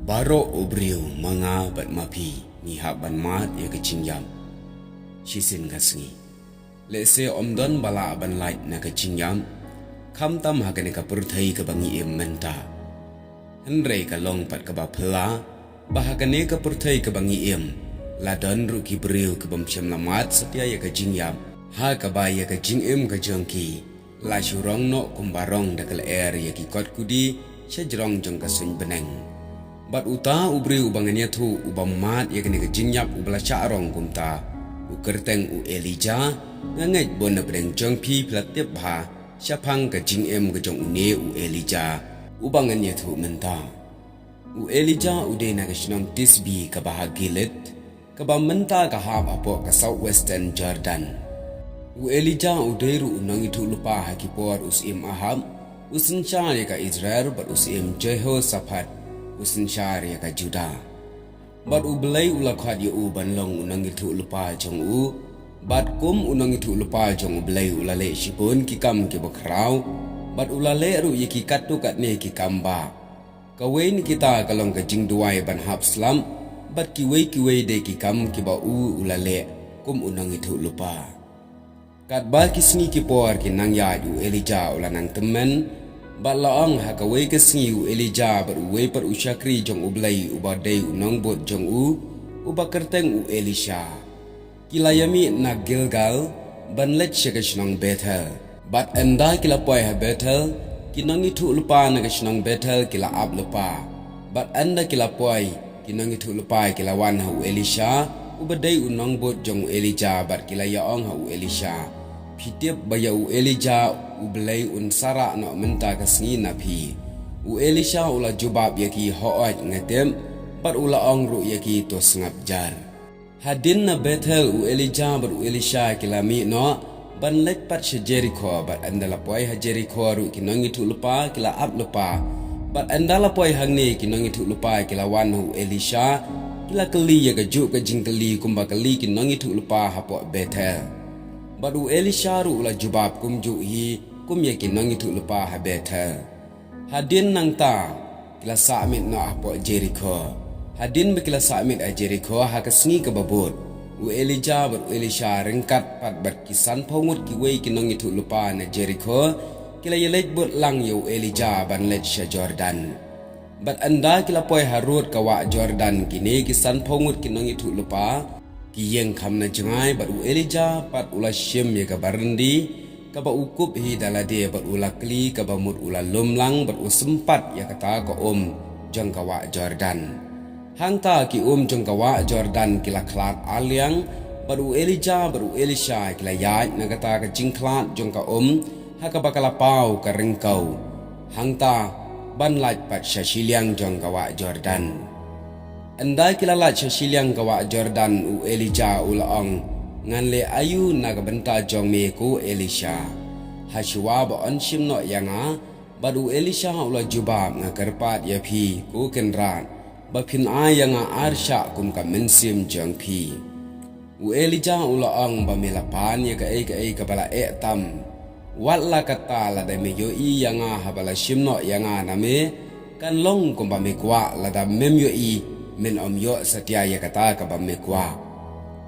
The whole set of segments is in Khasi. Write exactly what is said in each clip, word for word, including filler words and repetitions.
Baroh u briew, ma nga bad ma phi, ngi hap ban mad ïa ka jingïap shisien ka sngi. Lehse ym don ba lah ban lait na ka jingïap, khamtam ha kane ka pyrthei kaba ngi im mynta. Hynrei ka long pat kaba phylla ba ha kane ka pyrthei kaba ngi im, la don ruh ki briew kibym shym la mad satia ïa ka jingïap, ha kaba ïa ka jingim ka jong ki la shu rong noh kumba rong da ka lyer ïa ki kot kudi sha jrong jong ka suiñ bneng. Bad uta u briew uba ngan ïathuh uba mad ïa kane ka jingïap uba la shah rong kumta, u kyrteng u Elijah. Nga ngeit bun na pdeng jong phi phi la tip bha shaphang ka jingim ka jong une u Elijah uba ngan ïathuh mynta. U Elijah u dei na ka shnong Tisbi kaba ha Gilead, kaba mynta ka hap hapoh ka South Western Jordan. U Elijah u dei ruh u nongïathuhlypa ha ki por u syiem Ahab u synshar ïa ka Israel bad u syiem Jehoshaphat u synshar ïa ka Judah. Bad U Blei u la khot ïa u ban long u nongïathuhlypa jong u. Bad kum u nongïathuhlypa jong U Blei u la leh shibun ki kam kiba khraw, bad u la leh ruh ïa ki katto katne ki kam bah. Kawei na kita ka long ka jingduwai ban hap slap, bad kiwei kiwei de ki kam kiba u u la leh kum u nongïathuhlypa. Katba ki sngi ki por ki nang ïaid, u Elijah u la nang tymmen. Bad la ong ha kawei ka sngi u Elijah bad uwei pat u shakri jong U Blei uba dei u nongbud jong u, uba kyrteng u Elisha, ki la ïamih na Gilgal ban leit sha ka shnong Bethel. Bad ynda ki la poi ha Bethel, ki nongïathuhlypa na ka shnong Bethel ki la ap lypa. Bad ynda ki la poi, ki nongïathuhlypa ki la wan ha u Elisha, uba dei u nongbud jong u Elijah, bad ki la ïa ong ha u Elisha, phi tip ba ïa u Elijah U Blei un sa rah noh mynta ka sngi na phi. U Elisha u la jubab ïa ki, hooid nga tip. Bad u la ong ruh ïa ki, to sngap jar. Hadien na Bethel u Elijah bad u Elisha ki la mih noh ban leit pat sha Jerikho, bad ynda la poi ha Jerikho ruh ki nongïathuhlypa ki la ap lypa. Bad ynda la poi hangne ki nongïathuhlypa ki la wan ha u Elisha, ki la kylli ïa kajuh ka jingkylli kumba kylli ki nongïathuhlypa hapoh Bethel. Bad u Elisha ruh u la jubab kumjuh hi kum ïa ki nongïathuhlypa ha Bethel. Hadien nangta ki la sah miet noh hapoh Jerikho. Hadien ba ki la sah miet ha Jerikho ha ka sngi kaba bud, u Elijah bad u Elisha ryngkat pat bad ki sanphew ngut kiwei ki nongïathuhlypa na Jerikho ki la ïaleit bud lang ïa u Elijah ban leit sha Jordan. Bad ynda ki la poi harud ka wah Jordan, kine ki sanphew ngut ki nongïathuhlypa, ki ïeng kham na jngai, bad u Elijah pat u la shim ïa ka baryndi kaba u kup hi da lade, bad u la kli kaba mut u la lum lang bad u sympat ïa kata ka um jong ka wah Jordan. Hangta ki um jong ka wah Jordan ki la khlad ar liang, bad u Elijah bad u Elisha ki la ïaid na kata ka jingkhlad jong ka um ha kaba ka la paw ka ryngkew. Hangta ban lait pat sha shiliang jong ka wah Jordan. Ynda ki la lait sha shiliang ka wah Jordan, u Elijah u la ong, ngan leh aïu na ka bynta jong me ko Elisha? Hashuwa ba yn shim noh ïa nga. Bad u Elisha u la jubab, nga kyrpad ïa phi ko Kynrad, ba phin ai ïa nga ar shah kum ka mynsiem jong phi. U Elijah u la ong, ba me la pan ïa kaei kaei kaba la eh tam. Wat la katta, lada me ïohi ïa nga haba la shim noh ïa nga na me, kan long kumba me kwah, lada mem ïohi, men ym ïoh satia ïa kata kaba me kwah.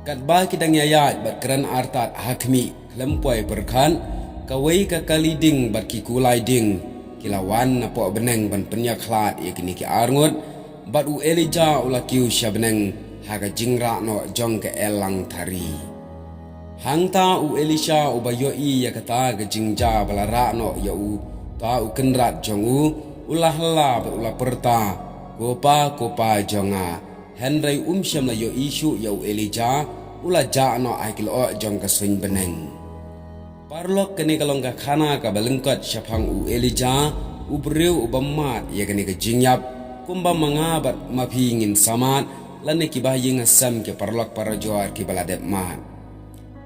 Katba ki dang ïaid bad kren artat ha khmih, khlem poi pyrkhat, kawei ka kali ding bad ki kulai ding ki la wan napoh bneng ban pynïakhlad ïa kine ki arngut. Bad u Elijah u la kiew sha bneng ha ka jingrah noh jong ka ellang thari. Hangta u Elisha uba ïohi ïa kata ka jingjia ba la rah noh ïa uta u kynrad jong u, u la halla bad u la pyrta, ko pa, ko pa jong nga. Hynrei um shym la ïohi shuh ïa u Elijah, u la jah noh ha ki lyoh jong ka suiñ bneng. Paralok, kane ka long ka khana kaba lyngkot shaphang u Elijah, u briew uba mad ïa kane ka jingïap, kumba ma nga bad ma phi ngin sa mad, lane kiba ha ïing ha sem ki paralok parajor kiba la dep mad.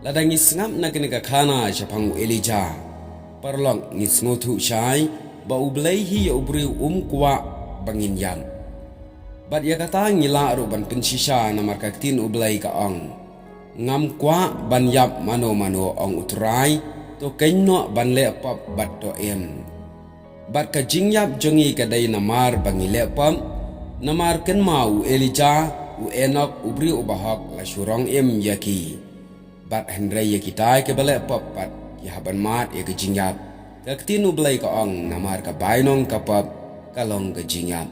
Lada ngi sngap na kane ka khana shaphang u Elijah, paralok, ngi sngewthuh shai ba U Blei hi ïa u briew um kwah ba ngin ïap. Bad ïa kata ngi lah ruh ban pynshisha, namar ka ktien U Blei ka ong, ngam kwah ban ïap mano mano, ong U Trai, to kynnoh ban leh pop bad to im. Bad ka jingïap jong ngi ka dei namar ba ngi leh pop, Namar kynmaw, u Elijah, u Enok, u briew u bahok, la shu rong im ïa ki. Bad hynrei ïa kitai kiba leh pop pat ki hap ban mad ïa ka jingïap. Ka ktien u Blei ka ong, namar ka bainong ka pop ka long ka jingïap.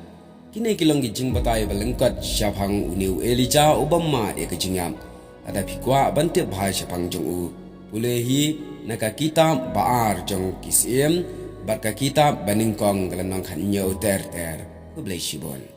Kine ki long ki jingbatai ba lyngkot shaphang une u Elijah u bym mad ïa ka jingïap. Lada phi kwah ban tip bha shaphang jong u, pule hi na ka kitab ba ar jong ki Syiem, bad ka kitab ba nyngkong ka lynnong khathynñiew ter ter. Khublei shibun.